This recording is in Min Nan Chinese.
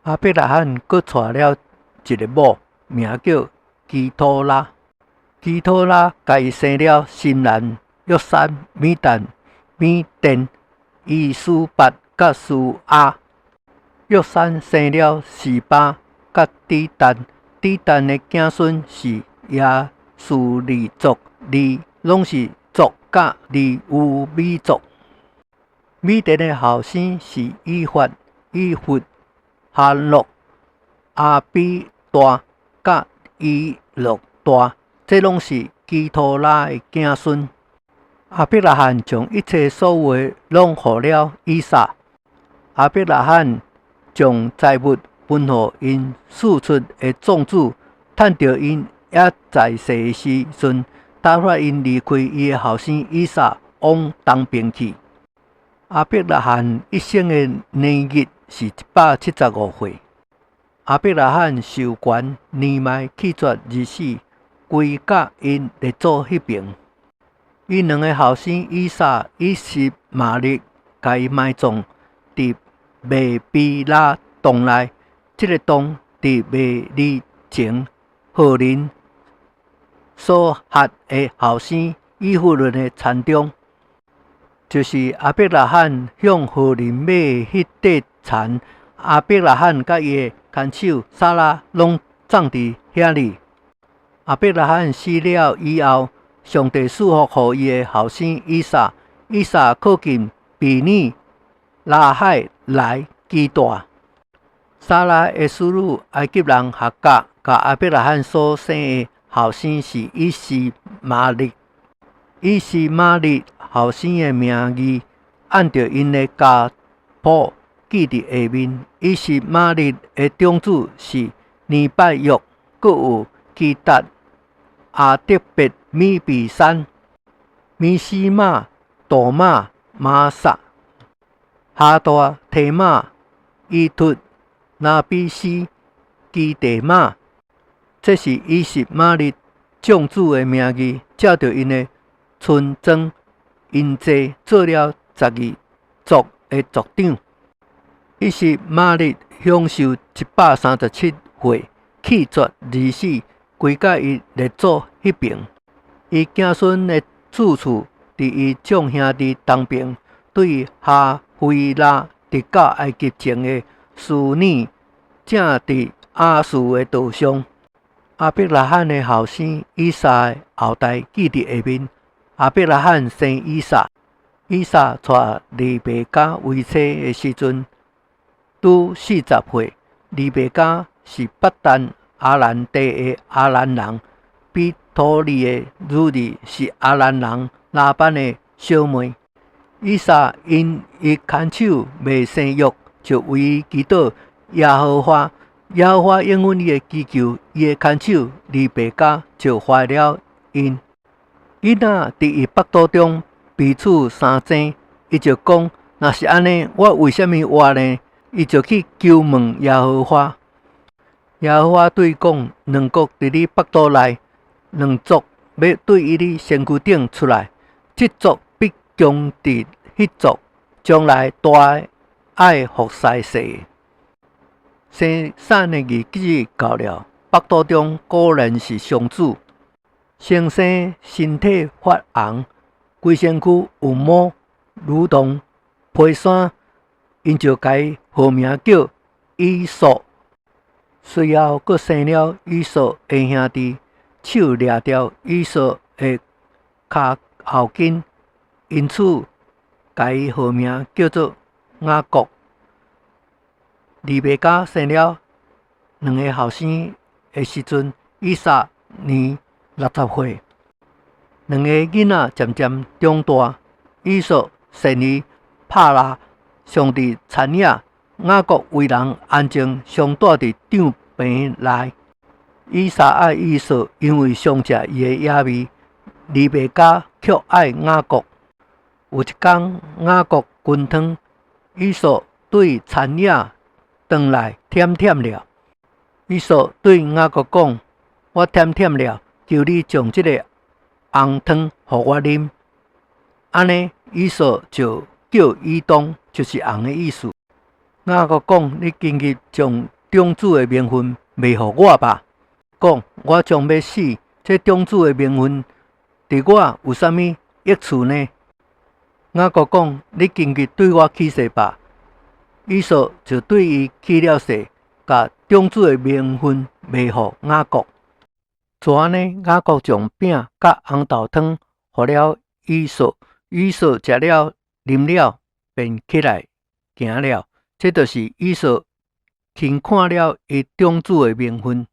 亞伯拉罕閣娶了一个某，名叫基土拉。基土拉共伊生了深蘭、約珊、米旦、米甸、伊斯拔佮書亞。約珊生了示巴佮底但，底但的子孫是亞示利族、利攏氏族佮利烏米族。米甸的後生是以法、以弗、哈諾、亞比大佮伊洛大，這攏是基土拉的子孫。亞伯拉罕將一切所有的攏予了以撒。亞伯拉罕將財物分予𪜶庶出的眾子，趁著𪜶猶在世的時陣，打發𪜶離開伊的後生以撒，往東邊去。亞伯拉罕一生的年日是175歲。亞伯拉罕壽全年邁氣絕而死，歸佮𪜶列祖彼爿。伊兩个後生以撒、以實瑪利，共伊埋葬佇麥比拉洞內。這个洞佇瑪利前赫人瑣哈的後生以弗崙的田中，就是亞伯拉罕向赫人買的彼塊田。亞伯拉罕佮伊的牽手撒拉攏葬佇遐裡。亞伯拉罕死了以後，上帝賜福予伊的後生以撒。以撒靠近比珥拉海萊基大。撒拉的使女埃及人夏甲，共亞伯拉罕所生的後生是以實瑪利。以實瑪利後生的名字，按著𪜶的家譜記佇下面。以實瑪利的長子是尼拜約，閣有基達、亞得別、米比山、米斯瑪、杜瑪、瑪撒、哈大、提瑪、伊突、拿比斯、基地瑪。這是以實瑪利眾子的名字，照著𪜶的村莊、營寨，做了12族的族長。以實瑪利享壽137歲，氣絕而死，歸佮伊列祖彼爿。伊子孫的住處佇伊眾兄弟東邊，對哈腓拉直到埃及前的書珥，正佇亞述的道上。亞伯拉罕的後生以撒的後代記佇下面。亞伯拉罕生以撒，以撒娶利百加為妻的時陣，拄40歲。利百加是巴旦亞蘭地的亞蘭人，彼土利的女兒，是亞蘭人拉班的小妹。以撒因伊牽手袂生育，就為伊祈禱耶和華。耶和華應允伊的祈求，伊的牽手利百加就懷了孕。囡仔佇伊腹肚中彼此相爭，伊就講：若是按呢，我為啥物活呢？伊就去求問耶和華。耶和華對伊講：兩國佇你腹肚內，兩族欲對伊身軀頂出來，這族必攻擊彼族，將來大的愛服侍細的。生產的日子到了，腹肚中果然是雙子。先生身體發紅，規身軀有毛，如同皮衫，𪜶就共伊號名叫以掃。隨後，閣生了以掃的兄弟，手掠著以掃的跤後筋，因此共伊號名叫做雅各。利百加生了兩个後生的時陣，以撒年60歲。兩个囡仔漸漸長大，以掃善於拍獵，常佇田野；雅各為人安靜，常蹛佇帳棚內。以撒愛以掃，因為常食伊的野味；利百加卻愛雅各。有一工，雅各熏湯，以掃對田野轉來忝忝了。以掃對雅各講：我忝忝了，求你將這个紅湯予我啉。按呢，以掃就叫以東，就是紅的意思。雅各講：你今日將長子的名分賣予我吧。講我將欲死，這長子的名分佇我有啥物益處呢？雅各講：你今日對我起誓吧。以掃就對伊起了誓，共長子的名分賣予雅各。就按呢，雅各將餅佮紅豆湯予了以掃，以掃食了啉了，便起來行了。這就是以掃輕看了伊長子的名分。